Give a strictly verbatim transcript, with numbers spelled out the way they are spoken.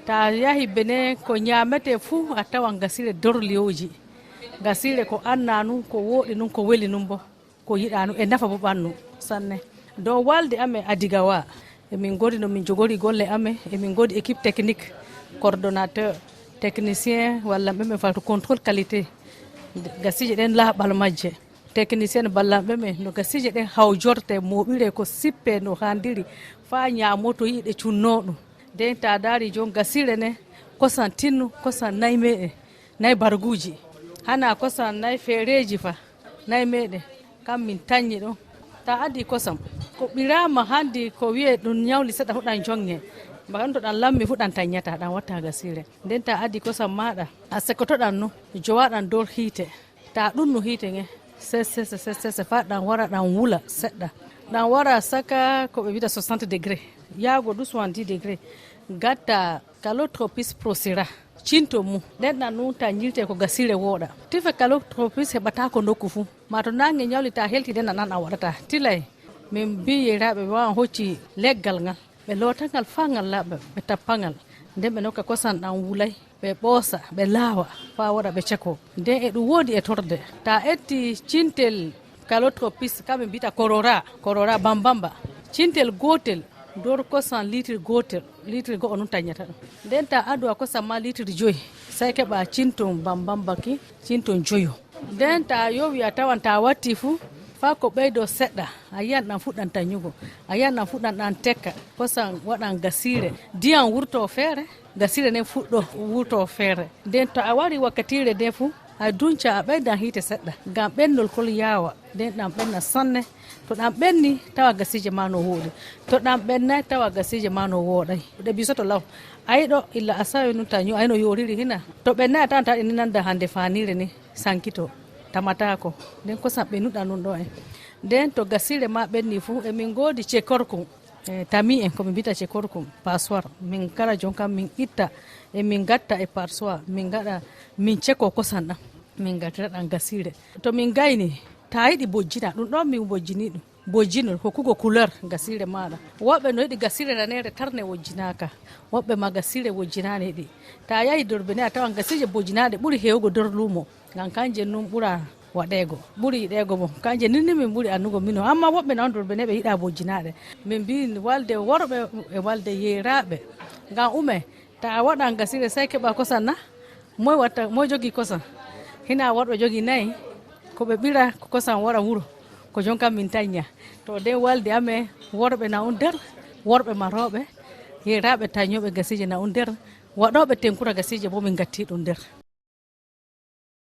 Ta yahi Benin, ko ñaametee fuu a tawan gasire dorliyooji. Gasire ko annaa nun, ko wooɗi nun, ko weli nun bo, ko yiɗaa nun, e nafa bo ɓannu sanne. Dow walde amen Adigawa, emin goodi no min jogori golle amen, emin goodi équipe technique, coordonnateur, technicien, walla ɓe ɓe faalto contrôle qualité. Gasije ɗen laaɓal majje. Technicien ballanɓe men no gasije ɗen hawjorte, mooɓire ko sippe no haandiri, faa ñaamoto yiɗe cunnoo ɗum. Nden ta daari jon gasire ne, kosan tinnu, kosan nayi meɗen, nayi barguuji. Hana kosan nayi feereeji fa, nayi meɗen. Kam min tanñi ɗum. Ta addi kosam, ko ɓiraama handi ko wi'e ɗum ñawli seɗɗa huɗan jonŋe. Mba ɗum to ɗan lammi huɗan tanñata, ɗan watta gasire. Nden ta addi kosam maaɗa, a sekotoɗan no, jowaɗan dor hiite. Ta ɗunnu hiite ŋe, sesese, sesese, faa ɗan wara ɗan wula seɗɗa. Ɗan wara saka ko ɓe wi'ata soixante degré, yaago du soixante-dix degré. Gatta Calotropis procera, cinto mu. Nden ɗan nun tanñirte ko gasire wooɗa. Tife Calotropis heɓataako nokku fu. Maa to naange ñawli ta helti nden ɗan ɗan waɗata. Tilay, min mbii yeyraaɓe ɓe waawan hocci leggal ngal. Ɓe loota ngal faa ngal laaɓa, ɓe tappa ngal. Nden ɓe nokka kosan ɗan wulay, ɓe ɓoosa, ɓe laawa, faa waɗa ɓe cekoo. Nden e ɗum woodi e torde. Ta etti cintel Calotropis, kam ɓe mbi'ata korora, korora bambamba. Cintel gootel, dor kosan liitir gootel, liitir go'o nun tanñata ɗum. Nden ta addu a kosan maa liitir joy, say keɓa cinton bambamba ki, cinton joyo. Nden ta yowi a tawan ta watti fu, faa ko ɓeydoo seɗɗa, a yi'an ɗan fuɗɗan tanñugo, a yi'an ɗan fuɗɗan ɗan tekka, kosan waɗan gasire, diyan wurtoo feere, gasire nen fuɗɗoo wurtoo feere. Nden to a wari wakkatiire nden fu, a dunca a ɓeydan hiite seɗɗa, ngam ɓennol kol yaawa, nden ɗan ɓenna sanne. To ɗan ɓenni, tawa gasije maa no wooɗi. To ɗan ɓennay, tawa gasije maa no wooɗay. Ɗe bisoto law. Ay ɗo, illa a sawi nun tanñu, ay no yooriri hina. To ɓennay, a tawan tawa ɗe ni nanda hande faaniire ni. Sankito, tamataako. Nden kosan ɓennuɗan nun ɗo en. Nden to gasire maa ɓenni fu, emin goodi cekorkun, e, tami en, ko min mbi'ata cekorkun, passoire. Min kala jon kan min itta, e min gatta e passoire, min gaɗa, min cekoo kosan ɗan. Min gattira ɗan gasire. To min gayni, ta yiɗi bojjina, ɗum ɗon min bojjini ɗum. Bojjinol, hokkugo couleur gasire maaɗa. Woɓɓe no yiɗi gasire raneere tar ne wojjinaaka. Woɓɓe maa gasire wojjinaane yiɗi. Ta yahi Dorbe ne a tawan gasije bojjinaaɗe ɓuri heewugo der luumo. Ngam kanje nun ɓura waɗeego. Ɓuri yiɗeego bo. Kanje nun ni min ɓuri annugo mino. Amma woɓɓe na on Dorbe ne ɓe yiɗaa bojjinaaɗe. Min mbii walde worɓe e walde yeyraaɓe. Ngam ume, ta a waɗan gasire sey keɓa kosan na? Moy watta, moy jogii kosan? Hinaa worɓe jogii nayi, ko ɓe ɓira ko kosan wara wuro, ko jon kan min tanña. To nden walde amen, worɓe na un der, worɓe marooɓe, yeyraaɓe tanñooɓe gasije na un der, waɗooɓe tenkura gasije bo min gatti ɗum der.